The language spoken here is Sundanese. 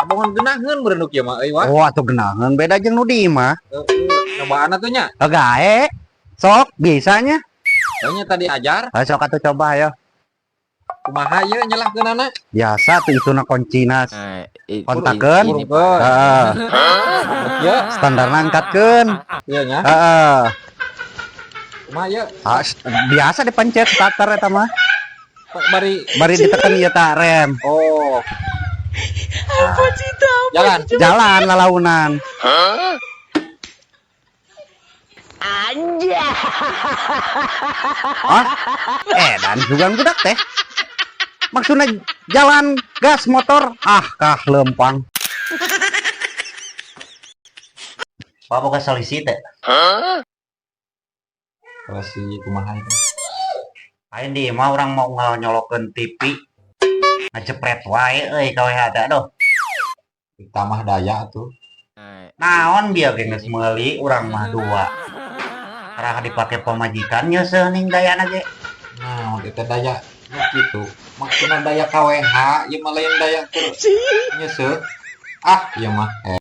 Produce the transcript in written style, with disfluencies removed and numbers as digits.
Bongan geunaheun meureun nu kieu mah euy, wah. Oh, atuh geunaheun beda jeung nu di imah. Heeh, nyobaan atuh nya. Gae. Sok bisanya. Soalnya tadi ajar. Ayo sok atuh coba ayo. Kumaha ieu nyalahkeunana? Biasa tuh ituna kuncina. Nah, Kontakeun. ini, Pak. Heeh, Ya, standarna angkatkeun. Ieu nya. Heeh. Kumaha ieu? Ah, biasa dipencet starter eta mah. Bari Bari ditekan ieu ta rem. Oh. Jalan. Jalan lalaunan. Ah, edan juga budak teh. Maksudnya jalan gas motor, ah kah lempang. Pak boga solisi teh. Polisi kumaha itu? Aing di imah urang mau nyolokeun TV. Ngajepret wae euy ka WH teh aduh. Ditambah daya tuh. Nah, Naon bieu ge geus meuli urang mah dua. Karena dipake pamajikan nyeuseuh ning dayana ge. Nah, itu daya nu kitu. Maksudna daya KWH, ieu mah lain daya keur nyeuseuh. Ah, ieu mah. Eh.